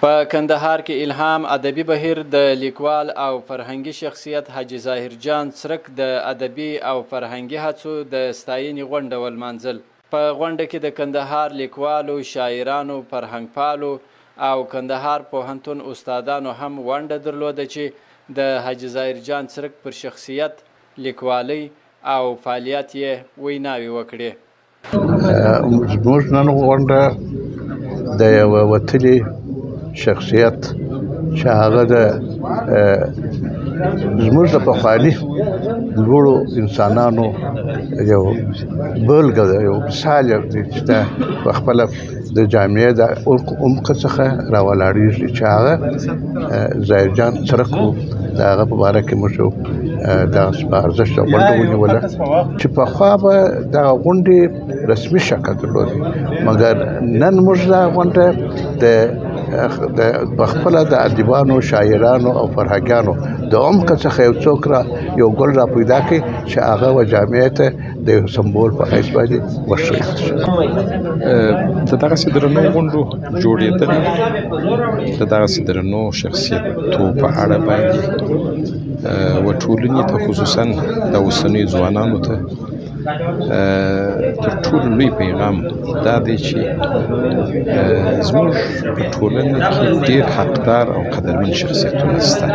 په کندهار کې الهام ادبي بهیر د لیکوال او فرهنګي شخصیت حاجي ظاهر جان څرک د ادبي او فرهنګي هڅو د ستاینې غونډه ولمانځل. په غونډه کې د کندهار لیکوالو، شاعرانو، فرهنګپالو او کندهار پوهنتون استادانو هم ونډه درلوده چې د حاجي ظاهر جان څرک پر شخصیت، لیکوالۍ او فعالیت یې ویناوې وکړې. زموږ نن غونډه د یوه وتلي شخصیت چې هغه د زموږ د پخواني لوړو انسانانو یو بېلګه ده، یو مثال دی چې دا په خپله د جامعې د عمق څخه راولاړېږي، چې هغه ظاهر جان څرک و. د هغه په باره کې موږ یو دغسې په ارزښت غونډه ونیوله چې پخوا به دغه غونډې رسمي شکل درلود، مګر نن موږ دا غونډه د په خپله د ادیبانو، شاعرانو او فرهنګیانو د عمق څخه یو څوک را یو ګل را پیدا کړي چې هغه و جامعې ته د یو سمبول په حیث باندې وښیي. د دغسې درنو غونډو جوړېدل د دغسې درنو شخصیتو په اړه باندې و ټولنې ته، خصوصا د اوسنیو ځوانانو ته تر ټولو لوی پیغام دا دی چې زموږ په ټولنه کې ډېر حقدار او قدرمن شخصیتونه شته.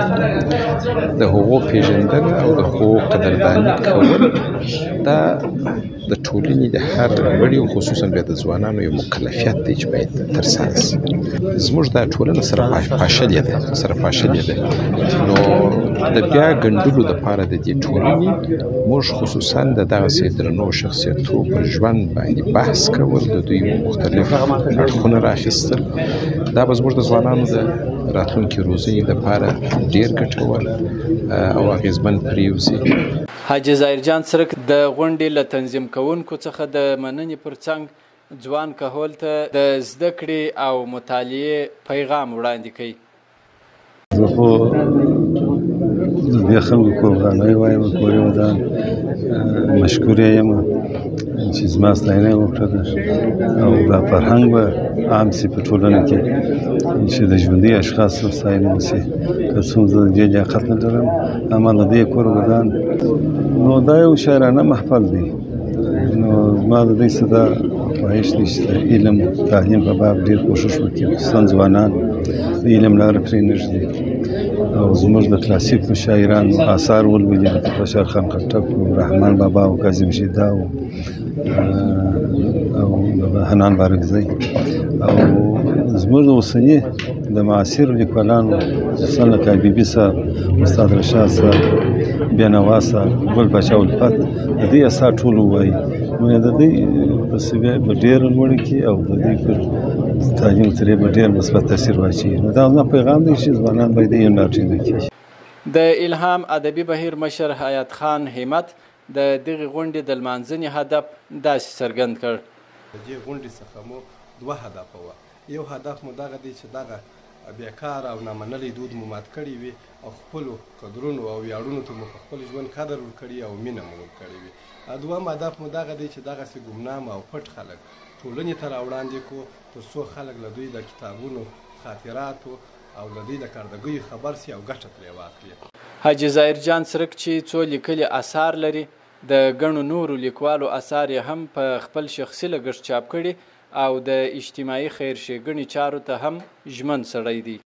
د هغو پېژندنه او د هغو قدرداني کول دا د ټولنې د هر غړي او خصوصا بیا د ځوانانو یو مکلفیت دی چې باید ترسره شي. زموږ دا ټولنه سره پاشلې ده، سره پاشلې ده، نو د بیا ګنډلو دپاره د دې ټولنې موږ خصوصا د دغسې درنو شخصیتو پر ژوند باندې بحث کول، د دوی مختلف اړخونه راخیستل، دا به زموږ د ځوانانو د راتلونکي روزنې دپاره ډېر ګټور او اغېزمن پرېوځي. حاجي ظاهر جان څرک د غونډې له تنظیم کوونکو څخه د مننې پر څنګ ځوان کهول ته د زده کړې او مطالعې پیغام وړاندې کړ. زه خو د دې خلکو کوربانۍ وایم، کور یې ودان، مشکور یې یم چې زما ستاینه یې وکړه او دا فرهنګ به عام سي په ټولنه کې چې د ژوندي اشخاصو ستاینه وسي. که څه هم زه د دې لیاقت نه لرم، اما له دې کور ودان. نو دا یو شاعرانه محفل دی، نو زما د دوی څخه دا خواهش دی چې د علم تعلیم په باب ډېر کوښښ وکړي، خصوصا ځوانان د علم لاره پرې نه ږدي او زموږ د کلاسیکو شاعرانو آثار ولولي، لکه خوشحال خان خټک و رحمان بابا او کاظم شیدا و او حنان بارکزی او زموږ د اوسني د معاصرو لیکوالانو خصوصا لکه حبیبي صاحب، استاد رشاد صاحب، بېنوا صاحب، ګل پاچا الفت، د دوی اثار ټول ووایي. نو د دوی په سویه به ډېره لوړه کړي او د دوی پر تعلیم ترې به ډېر مثبت تاثیر واچوي. نو دا زما پیغام دی چې ځوانان باید علم راټینګ کړي. د الهام ادبي بهیر مشر حیات خان همت د دغې غونډې د لمانځنې هدف داسې څرګند کړ. د دې غونډې څخه مو دوه هدفه وه. یو هدف مو دغه دی چې دغه بېکاره او نامنلی دود مو مات کړی وي او خپلو قدرونو او ویاړونو ته مو په خپل ژوند قدر ورکړي او مینه مو ورکړې وي. دوهم هدف مو دغه دی چې دغسې ګمنام او پټ خلک ټولنې ته راوړاندې کړو، تر څو خلک له دوی د کتابونو، خاطراتو او له دوی د کاردګیو خبر شي او ګټه ترې واخلي. حاجي ظاهر جان څرک چې څو لیکلي اثار لري، د ګڼو نورو لیکوالو اثار یې هم په خپل شخصي لګښت چاپ کړي او د اجتماعي خیر ښېګڼې چارو ته هم ژمن سړی دی.